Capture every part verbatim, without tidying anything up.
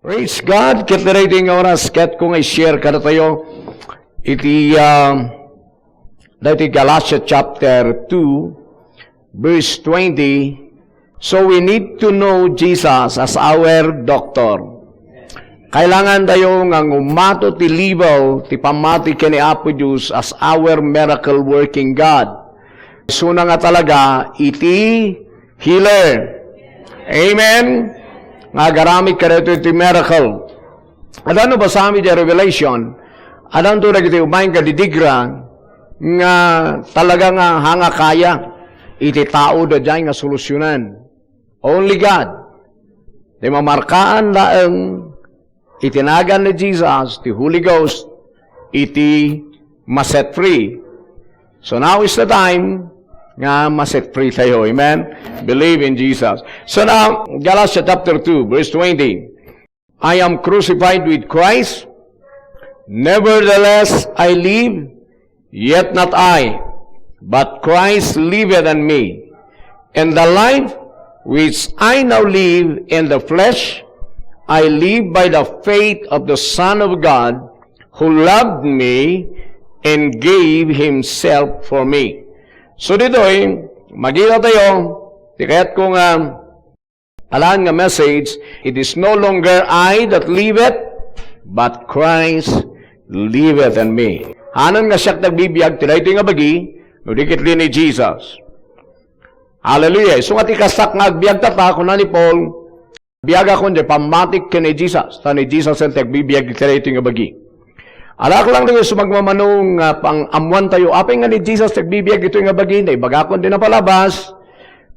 Praise God. Ket daytoy nga oras, ket ko nga i-share kadatayo iti, ah, daytoy Galatia chapter two, verse twenty. So we need to know Jesus as our doctor. Kailangan tayo nga ngumato ti level ti pammati ken ni Apo Dios as our miracle working God. Isuna nga talaga iti healer. Amen? Nga agaramid kadaytoy ti miracle. Adda no basami di Revelation, addanto dagiti umayen nga didigra nga talaga nga hanga kaya iti tao daydiay nga solusyonan. Only God. Ti mamarkaan laeng iti nagan ni Jesus, ti Holy Ghost, iti ma-set free. So now is the time nga ma-set free tayo. Amen? Believe in Jesus. So now, Galatia chapter two, verse twenty. I am crucified with Christ. Nevertheless, I live, yet not I, but Christ liveth in me. And the life which I now live in the flesh, I live by the faith of the Son of God, who loved me and gave himself for me. So ditoy, makita tayo, ti kayat ko nga alan nga message, it is no longer I that liveth, but Christ liveth in me. Haanna nga siak ti agbibiag ti daytoy nga bagi, no di ket ni Jesus. Hallelujah. Isu nga ti kastak nga agbiag tatta, kuna ni Paul, biagakon ti pammatik ken ni Jesus, ta ni Jesus ti agbibiag ti daytoy nga bagi. Alak lang dagiti sumagmamano nga pang-ammoantayo, apay nga ni Jesus ti agbibiag ditoy nga bagi, naibagakon ti napalabas,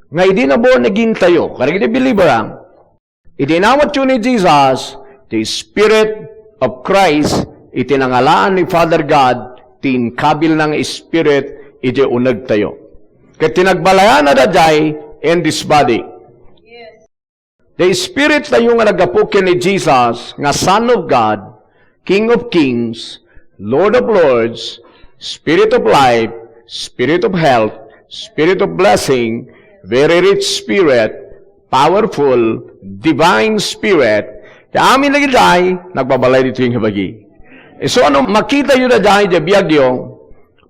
nga idi na born again tayo, kadagiti believer, ah, idi inawatyo ni Jesus, ti Spirit of Christ, iti nangalaan ni Father God, ti inkabilna nga Spirit, iti unegtayo. Ket ti nagbalayana daydiay in this body. The Spirit tayo nga naggapu ken ni Jesus nga Son of God, King of Kings, Lord of Lords, Spirit of Life, Spirit of Health, Spirit of Blessing, Very Rich Spirit, Powerful, Divine Spirit, ti amin dagiti nagbabalay ditoy nga bagi. Isu no makitayo daydiay, daydiay biagyo,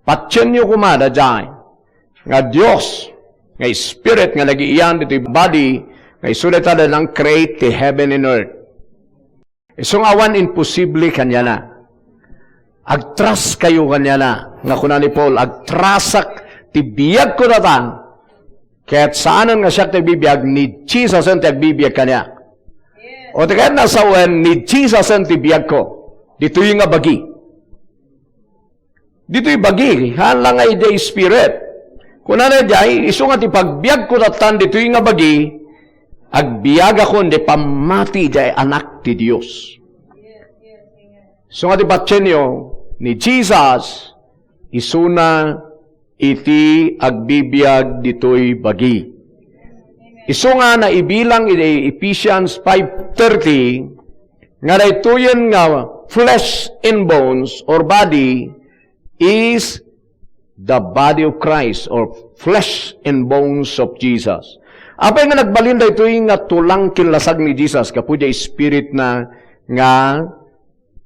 patienyo koma daydiay nga Dios, nga Spirit nga nagiiyan ditoy body, nga isu dayta ti nang-create ti heaven and earth. Isu nga awan imposible kaniana. Agtrust kayo kaniana, nga kuna ni Paul, agtrasak ti biagko dayta, ket saanen nga siak ti agbibiag, ni Jesus ti agbibiag kaniak. O ti kayatna sawen, ni Jesus ti biagko. Ditoy nga bagi. Ditoy bagi, haan la nga idiay spirit. Kunana idiay, isu nga ti pagbiagko tattan ditoy nga bagi, agbiagakon ti pammati idiay Anak ti Dios. Isu nga ti patienyo, ni Jesus, isuna iti agbibiag ditoy bagi. Isu nga naibilang iti Ephesians five thirty, nga daytoyen nga flesh and bones or body is the body of Christ or flesh and bones of Jesus. Apay nga nagbalin daytoy nga tulang ken lasag ni Jesus gapu diay Spiritna nga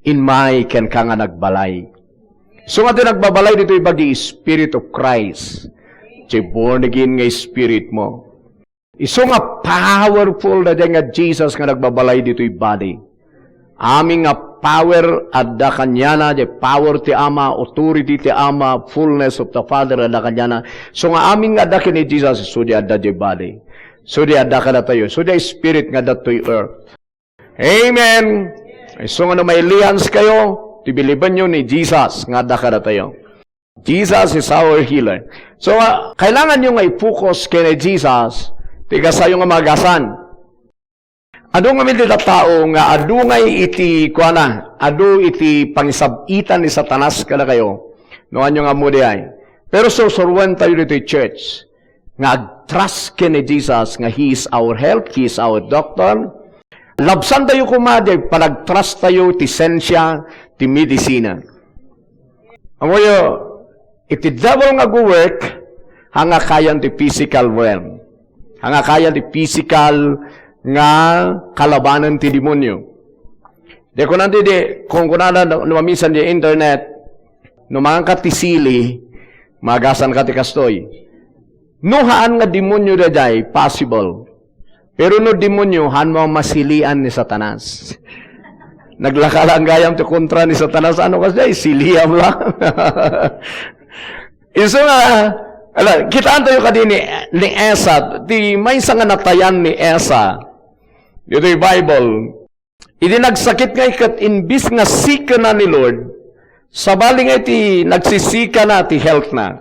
immay kenka nga nagbalay? Isu nga ti nagbabalay ditoy bagi, Spirit of Christ. Ti born again nga spirit mo. Isu nga powerful daydiay nga Jesus nga nagbabalay ditoy body. Amin nga power adda kaniana, diay power ti Ama, authority ti Ama, fullness of the Father adda kaniana. Isu nga amin nga adda ken ni Jesus, isu diay adda diay body. Isu diay adda kadatayo. Isu diay spirit nga adda toy earth. Amen. Isu nga no mailians kayo, ti bilibenyo ni Jesus nga adda kadatayo. Jesus is our healer. So, ah, kailangan nyo nga i-focus ken ni Jesus, ti kasayo nga maagasan. Adu ngamin ti tattao nga adu ngay iti, kuana, adu iti pangisab-itan ni Satanas kadakayo. No, ania nga ammo diay. Pero sursuroen tayo ditoy church nga agtrust ken ni Jesus nga He is our help, He is our doctor. Labsan tayo koma diay panagtrust tayo ti siensia, ti medisina. Amoyo, if the devil nga go work, haan nga kayan ti physical realm. Haan nga kayan ti physical nga kalabanen ti demonyo. Di kunan di, di, kung kunana, no, no mamisan di internet, no manganka ti sili, magasan ka ti kastoy. No haan nga demonyo daydiay, possible. Pero no demonyo, haan mo masilian ni Satanas. Naglaka lang gayam ti kontra ni Satanas, ano kasi, siliam lang. Isu nga, ala, kitaan tayo kadi ni, ni Asa, ti maysa nga natayan ni Asa. Ditoy Bible, idi nagsakit nga iket, imbis nga sikena ni Lord, sabali nga iti nagsisikana ti health na.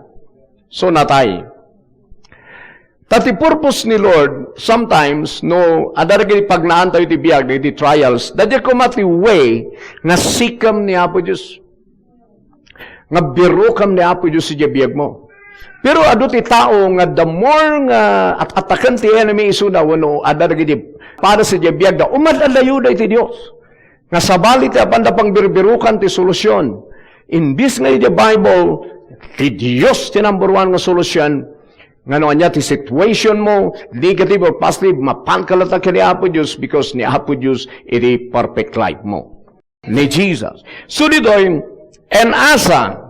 So, natay. Ta ti purpose ni Lord, sometimes, no, adda dagiti pagnaan tayo ti biag, dagiti trials, dagiti koma ti way nga sikem ni Apo Dios. Nga birukam ni Apo Dios idiay biagmo. Pero adu ti tao nga the more nga at-ataken ti enemy isuna wenno adda dagiti para sa idiay biagda, umadadayoda iti Dios. Nga sabali ti apanda pangbirbirukan ti solusyon. Imbis nga idiay Bible, ti Dios ti number one nga solusyon, nga no ania ti situation mo, negative or positive, mapanka latta ken ni Apo Dios because ni Apo Dios iti perfect life mo. Ni Jesus. So ditoy, and Asa,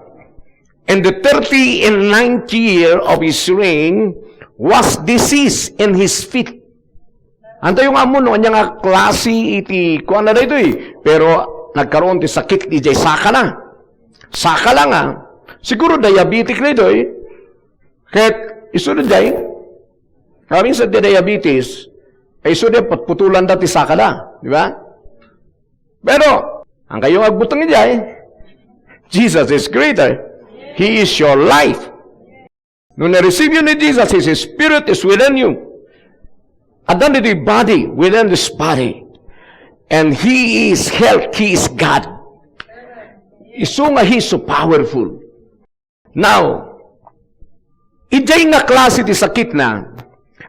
in the thirty and ninth year of his reign, was diseased in his feet. Antayo nga ammo no ania nga klase iti kuana daytoy, pero nagkaroon ti sakit idiay sakana. Saka lang, ah. Siguro diabetic daytoy. Ket isu daydiay, amin sa diabetes, ay isu di patputulan da ti sakada, di ba? Pero, ang kayo agbutang idiay, Jesus is greater. He is your life. No na-receive you ni Jesus, His Spirit is within you. Addan iti body, within this body. And He is health, He is God. Isu nga He is so powerful. Now, idiay nga klase ti sakitna,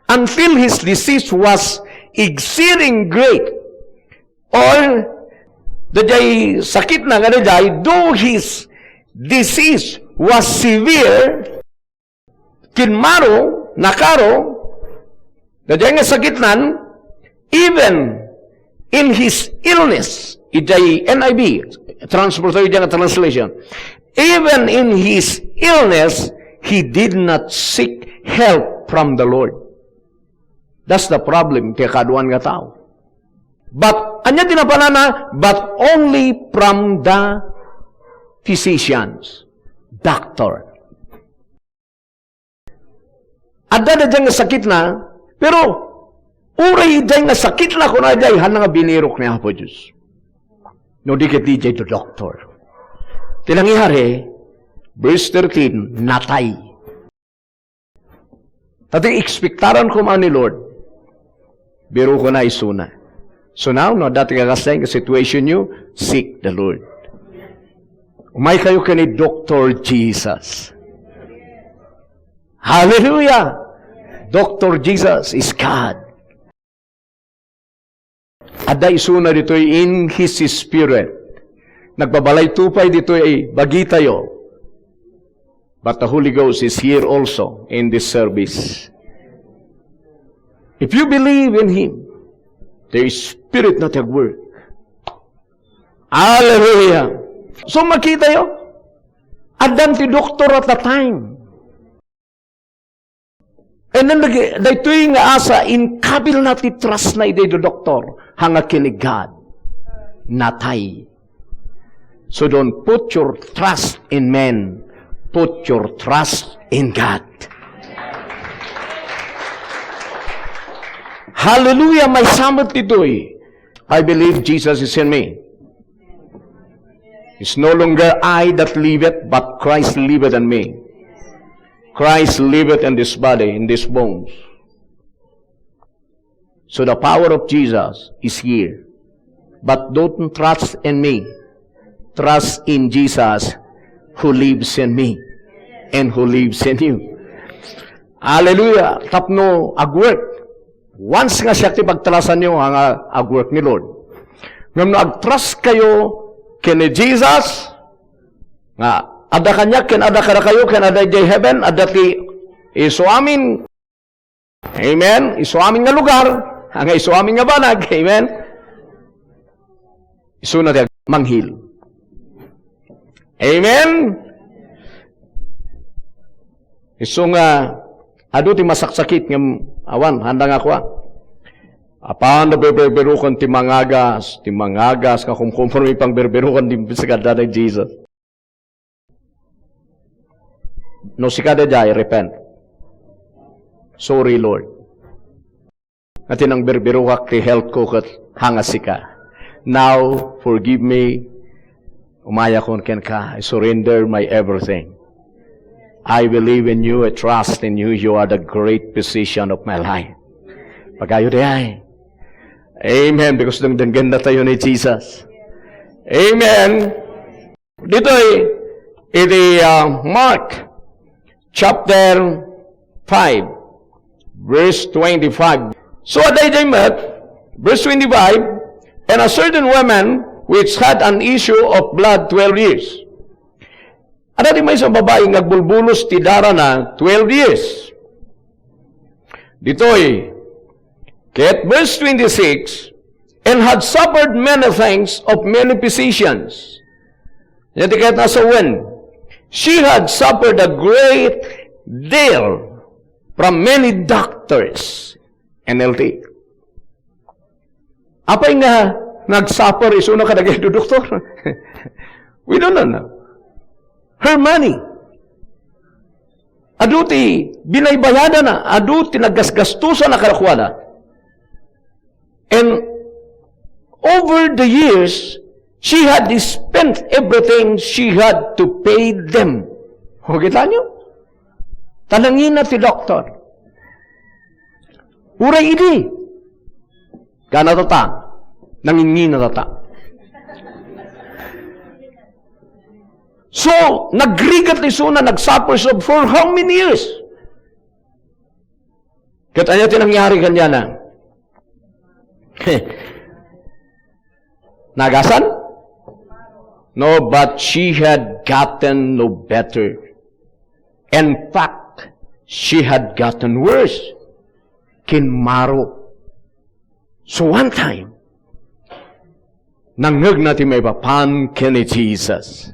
until his disease was exceeding great, or daydiay sakitna nga daydiay, though his disease was severe, kinmaro, nakaro, daydiay nga sakitnan, even in his illness, idiay N I V, translator, idiay nga translation, even in his illness, he did not seek help from the Lord. That's the problem ti kaaduan nga tao. But, ania ti napanana? But only from the physicians, doctor. Adda daydiay nga sakitna, pero uray daydiay nga sakitna, kuna daydiay, haan nga binirok ni Apo Dios. No di ket daydiay doktor. Ti nangyari, verse thirteen, natay. Daytoy ekspektaran koma ni Lord. Birokona isuna. So now, no, daytoy nga kasdiay nga situationyo, seek the Lord. Umay kayo ken ni Doktor Jesus. Hallelujah! Doktor Jesus is God. Adda isuna ditoy in His Spirit. Nagbabalayto pay ditoy bagitayo. But the Holy Ghost is here also in this service. If you believe in Him, the Spirit na ti agwork. Hallelujah! So, makitayo, addan ti doktor at the time. And then, lagi, daytoy nga Asa, inkabilna ti trust na idi doktor, haan nga ken ni God, natay. So don't put your trust in men. Put your trust in God. Hallelujah, maysa met ditoy. I believe Jesus is in me. It's no longer I that liveth, but Christ liveth in me. Christ liveth in this body, in these bones. So the power of Jesus is here. But don't trust in me. Trust in Jesus who lives in me and who lives in you. Hallelujah. Tapno agwork. Once nga siak ti pagtrasanyo, nga agwork ni Lord. Ngem no agtrust kayo ken ni Jesus, nga adda kaniak ken adda kadakayo ken adda idiay heaven, adda ti isu amin. Amen. Isu amin nga lugar, nga isu amin nga banag. Amen. Isuna ti ag-, manghil. Amen? Isu nga, adu ti masaksakit nga, awan, handa nga kua. Apan naberberberukan ti mangagas, ti mangagas, nga kumkumurmi pang berberukan ti biskada ni Jesus. No sika daydiay, repent. Sorry, Lord. Nga ti nangbirbirokak ti health ko ket hanga sika. Now, forgive me. Umayakon kenka. I surrender my everything. I believe in you. I trust in you. You are the great physician of my life. Pagayo daydiay. Amen. Because dengdenggen na tayo ni Jesus. Amen. Ditoy, iti, ah, Mark chapter five, verse twenty-five. So, adda idiay met, verse twenty-five, "And a certain woman which had an issue of blood twelve years." Adda ti maysa a babai nga agbulbulos ti darana twelve years. Ditoy, ket verse twenty-six, "And had suffered many things of many physicians." Iti ket nasa wen, "She had suffered a great deal from many doctors." N L T. Apay nga nagsuffer isuna kadagiti doktor? We don't know. Her money. Adu ti binaybayadana, adu ti naggasgastusana kadakuada. And over the years, she had spent everything she had to pay them. O, kita nyo? Tanangina ti doktor. Uray idi. Gana tata. Nangingina tata. So, nagrigat isuna, nagsuffer so for how many years? Ket ania ti nangyari kaniana? Nagasan? No, but she had gotten no better. In fact, she had gotten worse. Kinmaro. So one time, nangngegna ti maipapan ken ni Jesus.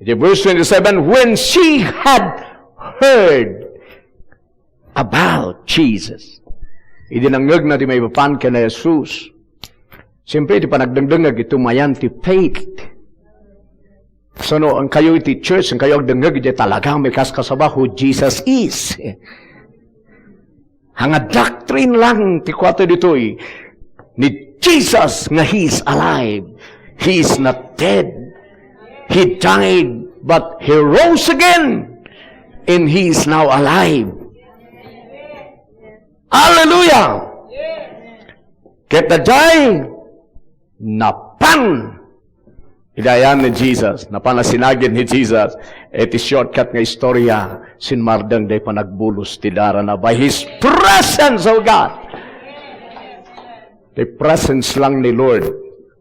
Iti verse twenty-seven, when she had heard about Jesus. Idi nangngegna ti maipapan ken ni Jesus. Siyempre, ti panagdengdengngeg, itumayan ti faith. So, no, inkayo iti church, inkayo agdengngeg, iti talaga, may kaskasaba who Jesus is. Nga doctrine lang ti kuato ditoy, ni Jesus nga He is alive. He is not dead. He died, but He rose again. And He is now alive. Hallelujah! Ket daydiay, napan. Idayan ni Jesus, napan a sinagid ni Jesus, iti shortcut nga istorya, sinmardeng day panagbulos ti darana by His presence, oh God. The presence lang ni Lord,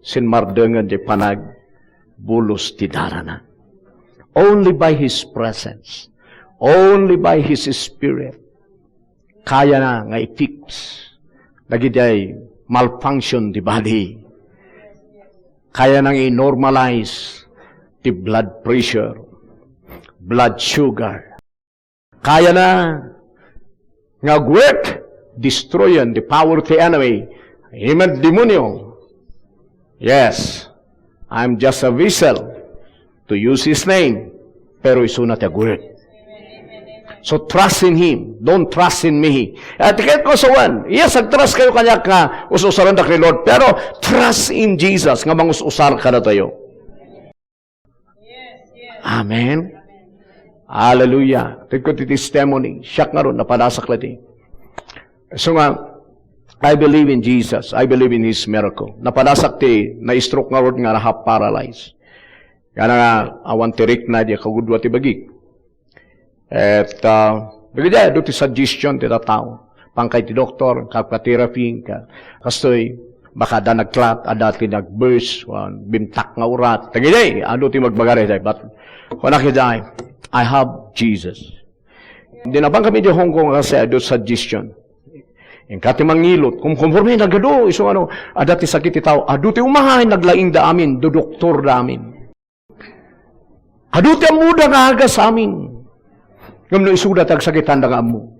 sinmardengen day panagbulos ti darana. Only by His presence, only by His Spirit, kayana nga i-fix dagidiay malfunction ti body. Kayana nga i-normalize ti blood pressure, blood sugar. Kayana nga work, destroyen the power of the enemy. Amen, demonyo. Yes, I'm just a vessel to use His name. Pero isuna ti agwek. So trust in Him. Don't trust in me. At ket ko sawan, yes, agtrust kayo kaniak nga us-usarendak ni Lord. Pero trust in Jesus nga mangus-usar kadatayo. Amen. Hallelujah. Ted ko ti testimony. Siak ngarud, napadasak lati. So nga, I believe in Jesus. I believe in His miracle. Napadasak ti na-stroke ngarud nga half paralyzed. Kana nga, awan ti rikna, di kagudua ti bagik. Et, ah, dagiti adu ti suggestion ti tattao. Pangkay ti doktor, ka, ka therapy, ka, kastoy, baka adda nagklat, adda ti nagburst, wan, bintak nga urat. Dagiti, adu ti magbaga daydiay. But, kunak idiay, I have Jesus. Di napan kami di Hong Kong kasi adu suggestion. Inka ti mangilot, kumkonforme, nagadu, isu ano, adda ti sakit ti tao, adu ti umahay, naglaingda amin, dudoktorda amin. Adu ti ammoda nga agas amin. Ngem no isuda ti agsakitanda nga ammo.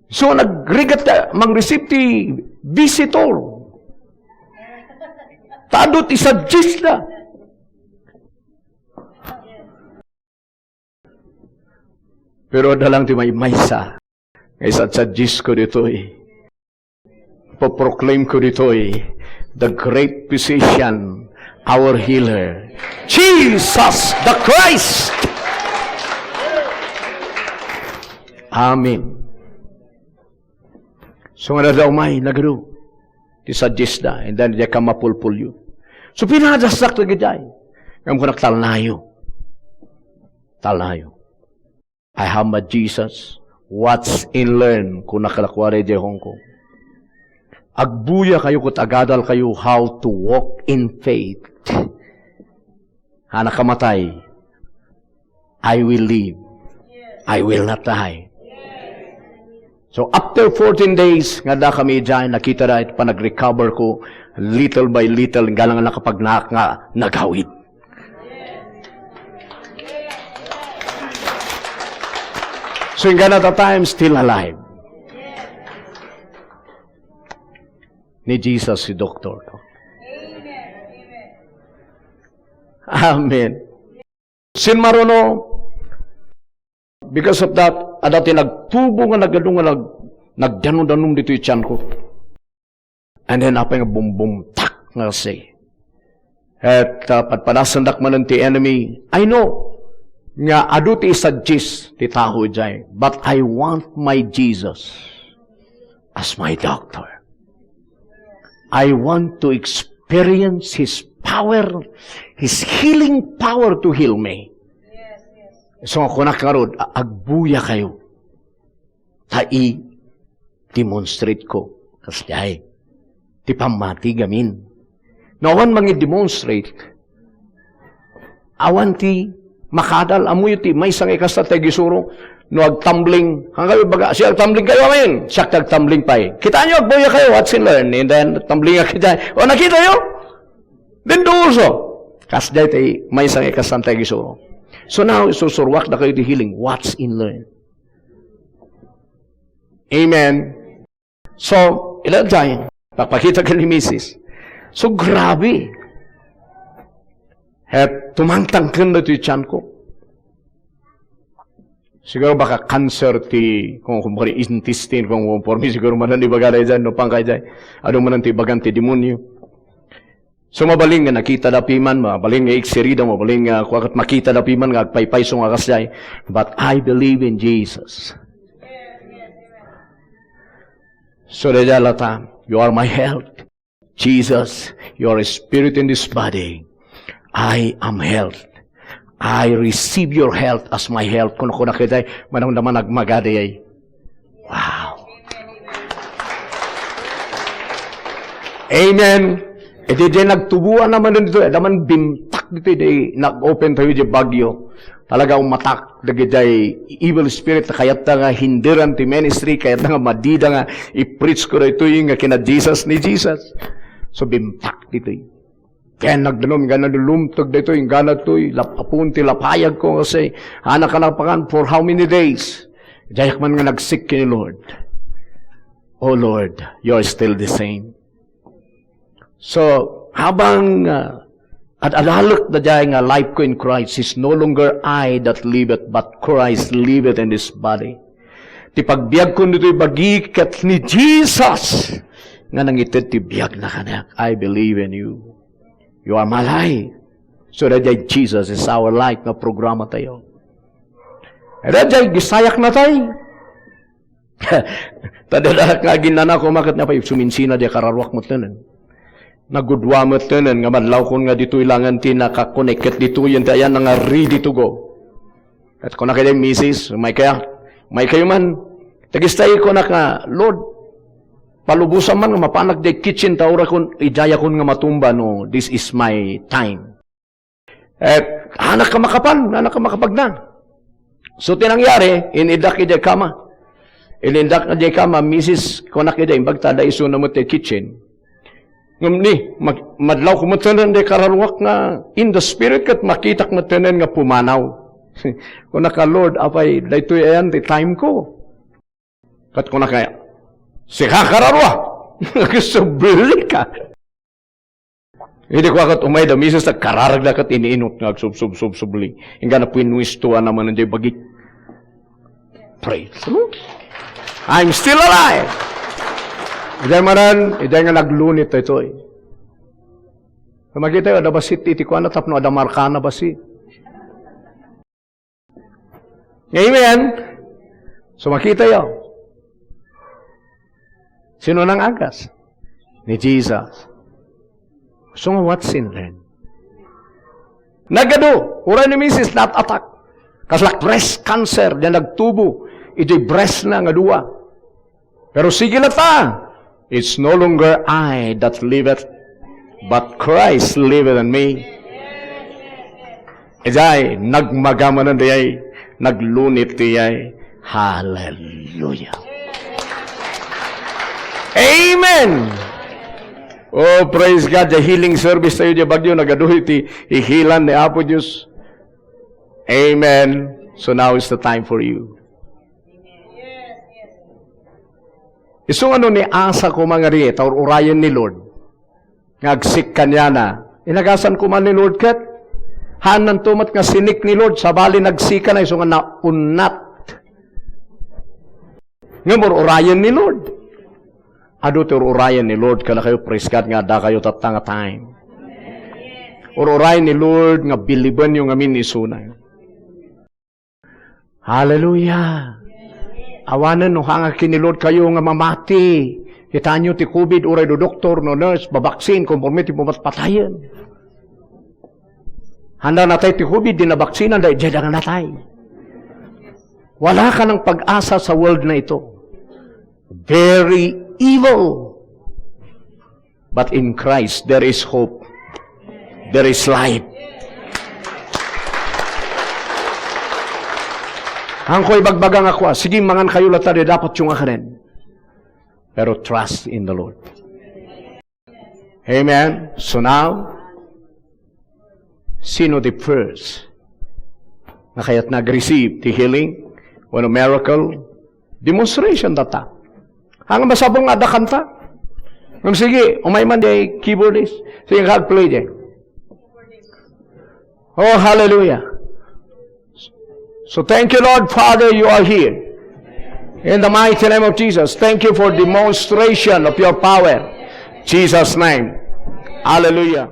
So, nagrigat ta, mang-receive ti visitor. Ta adu ti suggest da. Pero adda lang ti maymaysa nga isad-suggest ko ditoy. Poproclaim ko ditoy, the great physician, our healer, Jesus the Christ. Amen. So nga nadaw may nagadu, ti suggest da, and then diay ka mapulpulyo. So pinadasdak dagiti ay. Ngem kunak, talnayo. Talnayo. I have my Jesus. Watch and learn, kuna kadakuada idiay Hong Kong. Agbuya kayo ket agadal kayo how to walk in faith. Anak a matay, I will live. I will not die. So after fourteen days, nga adda kami idiay, nakita da iti panag-recover ko, little by little, inggana nga nakapagnaak nga nagawid. So, inggana ta, I am still alive. Ni Jesus ti doktor ko. Amen. Sinmarono, because of that, adda ti nagtubo nga nagadu nga nag-, nagdanudanom ditoy tiyan ko. And then, apay nga bumbumtak nga kasi. Et, uh, padpadasendak manen ti enemy. I know nga adu ti isuggest ti tao idiay, but I want my Jesus as my doctor. I want to experience His power, His healing power to heal me. So, kunak ngarud, a-, agbuya kayo. Ta i-demonstrate ko. Kasdiay. Ti pammati gamin. No awan mangi-demonstrate, awan ti makadal. Ammoyo ti maysa nga ikasta ti agisuro, no agtumbling, han kayo baga, "Siya agtumbling kayo, amen." Siak ti agtumbling pay. Kitaenyo, agbuya kayo, watch and learn. And then, tumbling a kita. O, nakitayo? Then do also. Kasdiay ti maysa nga ikasta ti agisuro. So now, isusuruak dakayo ti healing. Watch and learn. Amen. So, ila jay, pakpakita ken ni misis. So, grabe. Et tumangtangken daytoy tiyan ko. Siguro baka cancer ti, kung, kung baka intestine, kung, kung for me, siguro manen ibaga daydiay, no, pangkay jay. Adu manen ti ibagan ti demonyo. So, mabalin nga nakita da piman, mabalin nga X-ray da, mabalin nga kua ket makita da piman nga agpaypayso nga kasdiay. But I believe in Jesus. So, daydiay latta, you are my health. Jesus, you are a spirit in this body. I am health. I receive your health as my health. Kuno, kuno, kitaenyo, manang naman nagmagadi ay. Wow. Amen. Iti diay nagtuboan naman dito, eh, naman bimtak dito, di nag-open tayo di bagyo. Talaga umatak, dagiti evil spirit, kayatta nga hinderan ti ministry, kayatta nga madida nga i-preach ko dito yung nga kina Jesus ni Jesus. So, bimtak dito. Kaya nagdanum, inggana lumteg daytoy, inggana toy, lap-, apon ti lapayag ko nga say, anak, anak, pakan, for how many days? Diak man nga nagsik ken ni Lord. Oh Lord, you are still the same. So, habang, ah, ad-adalek da jay nga life ko in Christ, is no longer I that liveth, but Christ liveth in this body. Ti pagbiag ko ditoy bagi ket ni Jesus nga nangited ti biag na kaniak. I believe in you. You are my life. So, daydiay Jesus is our life nga programa tayo. Daydiay, gisayak na tayo. Tadadarak nga aginnana ko, maket na pay suminsina di kararuak met tenen. Nagudua met tenen nga madlawkon nga ditoy langen ti nakakonekket ditoy, yen ti ayan nga ready to go. Ket kunak iti misis, "May kaya? May kayo man." Tagistay kunak nga, "Lord, palubosan man nga mapanak di kitchen ta uray kon, idayakon nga matumba no this is my time." Et, anak ka makapan, anak ka makapagna. So, ti nangyari, inidak iti kama. Ilindak nga diay kama, misis, kunak ida, imbag ta adda isuna met ti kitchen. Ngem ni, mag-, madlawko metten diay kararuak nga in the spirit ket makitak metten nga pumanaw. Kunaka, "Lord, apay daytoy ayan ti time ko?" Ket kunaka, "Sika kararua, agsubli ka." Idi kua ket umay da misis, agkararagda ket iniinut nga agsubsubsubsubli. Inggana puinnuistuan naman diay bagik. Praise the Lord. I'm still alive. Idiay manen, idiay nga naglunit daytoy. Makita yo, adda bassit iti kuana tapno adda markana bassit. Amen. So, makita yo. Sino nang agas? Ni Jesus. So nga, what's in learn? Nagadu, uray ni misis, nat-attack. Kasla breast cancer, na nagtubo, iti breast na nga dua. Pero sige latta, "It's no longer I that liveth, but Christ liveth in me." Idiay, nagmaga manen diay, naglunit diay. Hallelujah. Amen. Oh, praise God. The healing service tayo, di bagyo, nagaduhi ti ihilan ni Apo Dios. Amen. So now is the time for you. Isu nga no ni Asa koma nga ri, ta ur-urayen ni Lord nga agsik kaniana. Inagasan koma ni Lord ket, haannanto met nga sinik ni Lord, sabali nagsikana isu nga naunnat. Ngem ur-urayen ni Lord. Adu ti ur-urayen ni Lord kadakayo, praise God, nga addakayo tatta nga time. Ur-urayen ni Lord nga bilibenyo ngamin isuna. Hallelujah! Awanen no hangak ken ni Lord kayo nga mamati. Kitaenyo ti covid, uray do doktor, no nurse, babaksin, konforme ti pumatpatayen. Handa natay ti covid, di nabaksinan, da, diay da nga natay. Wala ka ng pag-asa sa world na ito. Very evil. But in Christ, there is hope. There is life. Ang ko ibagbaga nga kua, sige, mangan kayo latta di dapat yung akanen. Pero trust in the Lord. Amen? So now, sino the first nga kayat nag-receive the healing, wenno miracle, demonstration tatta? Ang masapul nga adda kanta. Ngem sige, umay man diay keyboardist. Sige, kag play diay. Oh, hallelujah. So thank you, Lord, Father, you are here. In the mighty name of Jesus, thank you for demonstration of your power. Jesus' name. Hallelujah.